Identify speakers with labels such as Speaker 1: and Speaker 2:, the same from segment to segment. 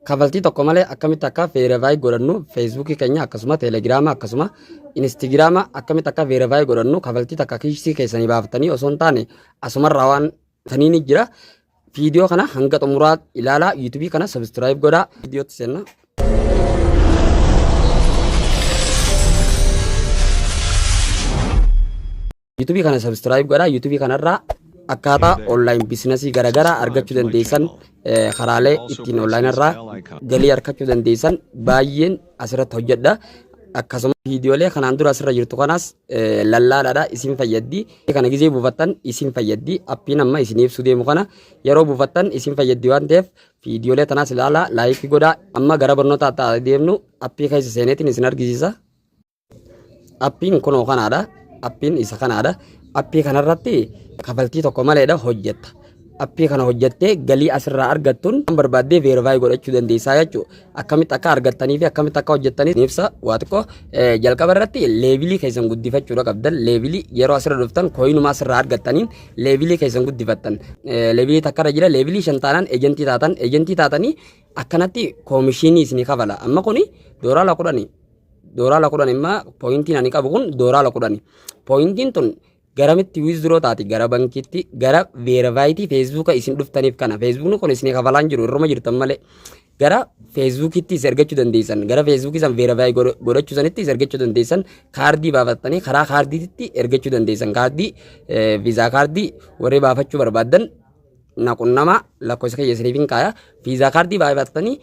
Speaker 1: Kafaltii tokko malee akkamitti akka verify godhannu Feesbuukii keenya akkasuma Teelegiraama akkasuma Inistiigiraama akkamitti akka verify godhannu kafaltii takka kiisii keessanii baaftanii osoo hin taane asumarraa waan taniin jira. Viidiyoo kana hanga xumuraa ilaalaa yuutuubii kana subscribe godhaa viidiyootti seenna. Yuutuubii kana subscribe godhaa. Yuutuubii kanarraa akkaataa online biizinasii garaagaraa argachuu dandeessan karaalee ittiin online irraa galii argachuu dandeessan baay'een asirratti hojjedha. Akkasuma viidiyoolee kanaan dura asirra jirtu kanaas lallaadhaadha isin fayyaddi. Kana gizee buufattan isin fayyaddi. Appiin amma isin ibsuu deemu kana yeroo buufattan isin fayyaddi waan ta'eef viidiyoolee tanaas ilaalaa laayikii godhaa. Amma gara barnootaa deemnu appii keessa seeneetiin isin argisiisa. Appiin kunoo kanaadha. Appiin isa kanaadha. Appii kanarratti kafaltii tokko maleedha hojjetta. Appii kana hojjettee galii asirraa argattuun waan barbaaddee veerifaayi godhachuu dandeessaa jechuudha. Akkamitti akka argattanii fi akkamitti akka hojjettanii ibsa waa xiqqoo jalqaba irratti leevilii keessan guddifachuudha qabdan. Leevilii yeroo asirra dhuftan kooyinuma asirraa argattaniin leevilii keessan guddifattan. Leevilii takkarra jira leevilii shan taanaan ejentii taatan ejentii taatanii akkanatti koomishinii isinii kafala. Amma kuni dooraala kudhani. Dooraala 10 immaa pooyintiin ani qabu kun dooraala 10. Pooyintiin tun garamitti wiizduroo taati gara bankiitti gara veerivaayitii feesbuuka isin dhuftaniif kana feesbuukni kun isin kafalaan jiru irruma jirtan malee gara feesbuukiitti is ergachuu dandeessan gara feesbuukii san veerivaayii godhachuu sanitti is ergachuu dandeessan kaardii baafattanii karaa kaardiitti ergachuu dandeessan kaardii viizaa kaardii warri baafachuu barbaaddan na qunnamaa lakkoofsa kiyya isiniif hin kaaya viizaa kaardii baafattanii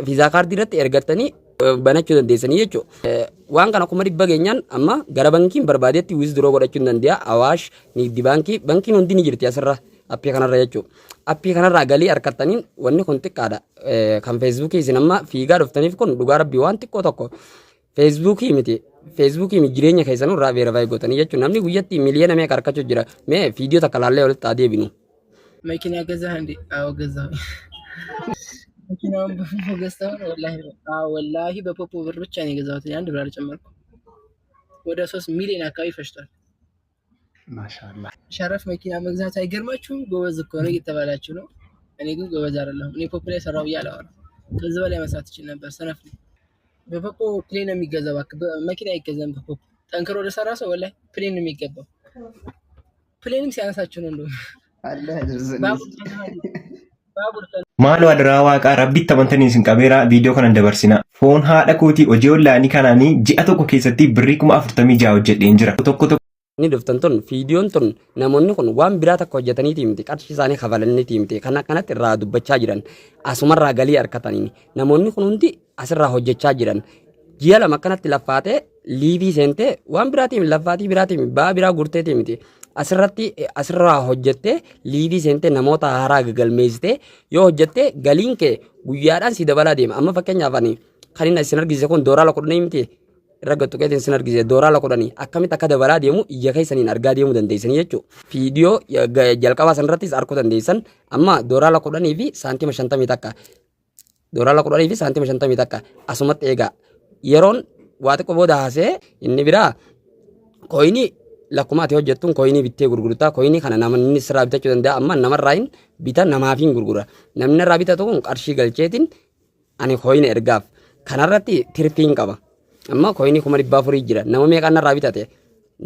Speaker 1: viizaa kaardii irratti ergattanii banachuu dandeessanii jechuudha. Waan kana 100,000 geenyaan amma gara bankiin barbaadetti withdraw godhachuu hin dandeenya. Awaash, Nigdi baankii, bankiin hundi ni jirti asirra appii kanarra jechuudha. Appii kanarraa galii argattaniin wanni kun xiqqaadha. Kan feesbuukii isin amma fiigaa dhuftaniif kun dhugaa rabbii waan xiqqoo tokko. Feesbuukii miti. Feesbuukii miti jireenya keessanuu irraa veerifaayi gootanii jechuudha. Namni guyyatti miliyoona meeqa argachuu jira. Mee viidiyoo takka laallee walitti haa deebinu.
Speaker 2: መኪና ገዛህ እንዴ? አዎ ገዛሁ። መኪናውን በፖፖ ገዝተው ነው? ወላሂ አዎ፣ ወላሂ በፖፖ ብር ብቻ ነው የገዛሁት። አንድ ብር አልጨመርኩም። ወደ 3 ሚሊዮን አካባቢ ፈጅቷል።
Speaker 3: ማሻአላ
Speaker 2: ሸረፍ መኪና መግዛት አይገርማችሁም? ጎበዝ እኮ ነው እየተባላችሁ ነው። እኔ ግን ጎበዝ አይደለሁም። እኔ ፖፖ ላይ ሰራው ብዬ አላወራም። ከዚህ በላይ መስራት እችል ነበር። ሰነፍ ነኝ። በፖፖ ፕሌን ነው የሚገዛው። እባክህ መኪና አይገዛም በፖፖ። ጠንክሮ ለሰራ ሰው ወላሂ ፕሌን ነው የሚገባው። ፕሌንም ሲያነሳችሁ ነው እንደውም
Speaker 3: አላህ ያደርሰን።
Speaker 2: ባቡር ባቡር
Speaker 4: Maaloo adaraa waaqaa rabbitti amantanii isin qabeera viidiyoo kana dabarsina. Foon haadha kootii hojii onlaayinii kanaanii ji'a tokko keessatti birrii 46,000 hojjedheen jira. Tokko tokko
Speaker 1: Inni dhuftan tun viidiyoon tun namoonni kun waan biraa takka hojjetaniiti miti qarshii isaanii kafalaniiti miti kana kanatti irraa dubbachaa jiran asumarraa galii argataniin namoonni kun hundi asirraa hojjechaa jiran ji'a lama akkanatti laffaatee liivii seentee waan biraatii miti laffaatii biraatii miti ba'aa biraa gurteetii miti asirratti asirraa hojjettee liivii seentee namoota haaraa gagalmeessitee yoo hojjettee galiin kee guyyaadhaan si dabalaa deema amma fakkeenyaaf ani kan inni isin argisiise kun dooraala kudhanii miti irra gad tuqeetiin isin argisiise dooraala kudhanii akkamitti akka dabalaa deemu ija keessaniin argaa deemuu dandeessanii jechuudha. Viidiyoo jalqabaa sanarrattis arguu dandeessan amma dooraala kudhanii fi saantima shantamii takka dooraala kudhanii fi saantima shantamii takka asumatti eegaa yeroon waa xiqqoo booda haasee inni biraa kooyinii lakkuma ati hojjettuun kooyinii bittee gurgurtaa kooyinii kana namni sirraa bitachuu danda'a amma namarraa hin bita namaaf hin gurgura namni irraa bitatu kun qarshii galcheetiin ani kooyina ergaaf kanarratti tirfiin qaba amma kooyinii 400,000 jira nama meeqaan narraa bitate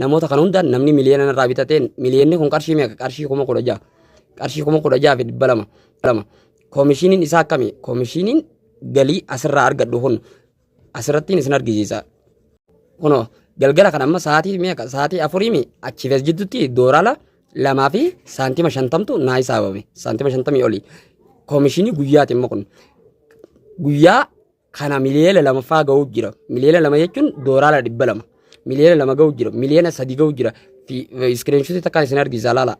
Speaker 1: namoota kan hundaan namni miliyoona narraa bitate miliyoonni kun qarshii meeqa qarshii 16,000 qarshii 16,200 lama koomishiniin isaa akkami koomishiniin galii asirraa argadhu kun asirrattiin isin argisiisa kunoo galgala kan amma sa'aatii meeqa sa'aatii afurii mi achi fi as jidduutti dooraala lamaa fi saantima shantamtu naa hisaabame saantima shantamii olii koomishinii guyyaati immoo kun guyyaa kana miliyoona lamaffaa ga'uu jira miliyoona lama jechuun dooraala 200 miliyoona lama ga'uu jira miliyoona sadi ga'uu jira iskiriinshuutii takkaan isin argisiisa laala.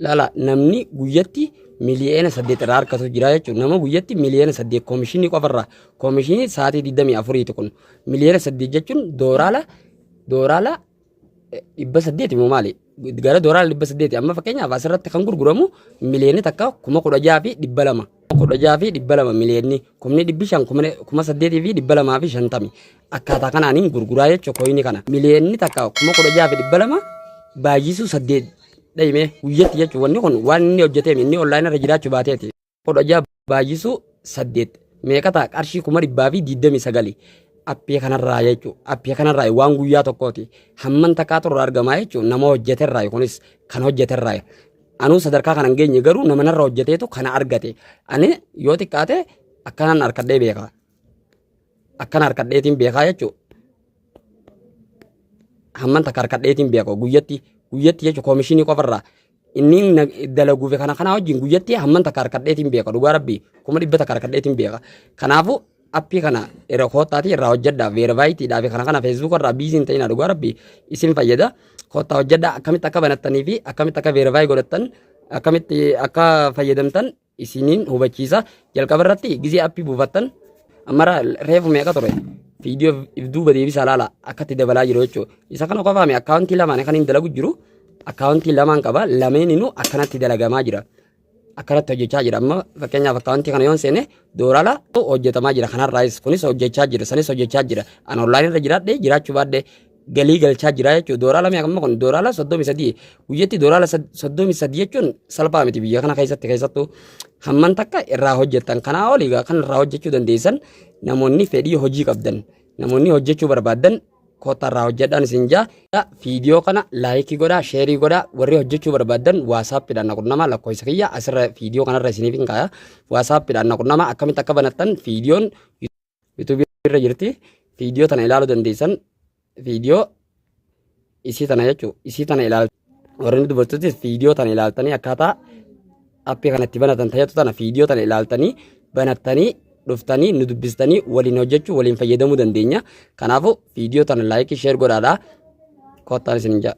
Speaker 1: Laala namni guyyatti miliyoona 8 irraa harkatu jira jechuudha. Nama guyyatti miliyoona 8 koomishinii qofarraa koomishinii sa'aatii 24ti kun miliyoona 8 jechuun dooraala dooraala 800 moo maali? Gara dooraala 800 amma fakkeenyaaf asirratti kan gurguramu miliyoonni takka 16,200. 16,200 miliyoonni kumni dhibbi shan 8,250 akkaataa kanaaniin gurguraa jechuudha kooyinii kana miliyoonni takka 16,200 baay'isuu saddeet dhayime guyyatti jechuudha wanni kun waan inni hojjeteem inni onlaayinii irra jiraachuu baateeti. 16 baay'isuu 8 meeqa ta'a? Qarshii 129,000 appii kanarraa jechuudha. Appii kanarraa waan guyyaa tokkooti. Hamman takkaatu irraa argamaa jechuudha. Nama hojjeterraa, kunis kan hojjeterraa. Anuu sadarkaa kana hin geenye, garuu nama narra hojjeteetu kana argate. Ani yoo xiqqaate akkanaan harkadhee beeka. Akkana harkadheetiin beekaa jechuudha. Hamman takka harkadheetiin beeka guyyatti guyyatti jechuudha, koomishinii qofarraa. Inni dalaguuf kana kana wajjin guyyatti hamman takka harkadheetiin beeka, dhugaa rabbii 100,000 harkadheetiin beeka. Kanaafuu appii kana irra koottaatii irraa hojjedhaa, verify-tiidhaa fi kana kana Facebook irraa busy hin ta'inaa, dhugaa rabbii isin fayyada. Koottaa hojjedhaa. Akkamitti akka banattanii fi akkamitti akka verify godhattan, akkamitti akka fayyadamtan isiniin hubachiisa. Jalqaba irratti gizee appii buufattan, ammara reefu meeqa ture? Viidiyoo if duuba deebisaa laala, akkatti dabalaa jiru jechuudha. Isa kana qofaame, akkaawuntii lamaan kan hin dalagu jiru, akkaawuntii lamaan qaba, lameeninuu akkanatti dalagamaa jira. Akkanatti hojjechaa jira. Amma fakkeenyaaf akkaawuntii kana yoon seene doolaara hojjetamaa jira. Kanarraayis kunis hojjechaa jira, sanis hojjechaa jira. An online irra jiraadhe jiraachuu baadhe galii galchaa jira jechuudha. Doolaara meeqa amma kun? Doolaara 33. Guyyatti doolaara 33 jechuun salphaa miti biyya kana keessatti keessattuu. Hamman takka irraa hojjettan, kanaa olii kan irraa hojjechuu dandeessan. Namoonni fedhii hojii qabdan, namoonni hojjechuu barbaadan, koottaa irraa hojjedhaan isin jaa. Viidiyoo kana like godhaa, share godhaa. Warri hojjechuu barbaadan WhatsAppiidhaan na qunnamaa. Lakkoofsa kiyya asirra viidiyoo kanarra isiniif hin kaaya. WhatsAppiidhaan na qunnamaa. Akkamitti akka banattan viidiyoon YouTubeii irra jirti. Viidiyoo tana ilaaluu dandeessan. Viidiyoo isii tana jechuun isii tana ilaal. Warreen dubartootis viidiyoo tana ilaaltanii akkaataa appii kanatti banatan tajaajiltu tana viidiyoo tana ilaaltanii banattanii dhuftanii nu dubbistanii waliin hojjechuu, waliin fayyadamuu dandeenya. Kanaafuu viidiyoo tana like, share godhaadhaa. Kottaan isin jaa.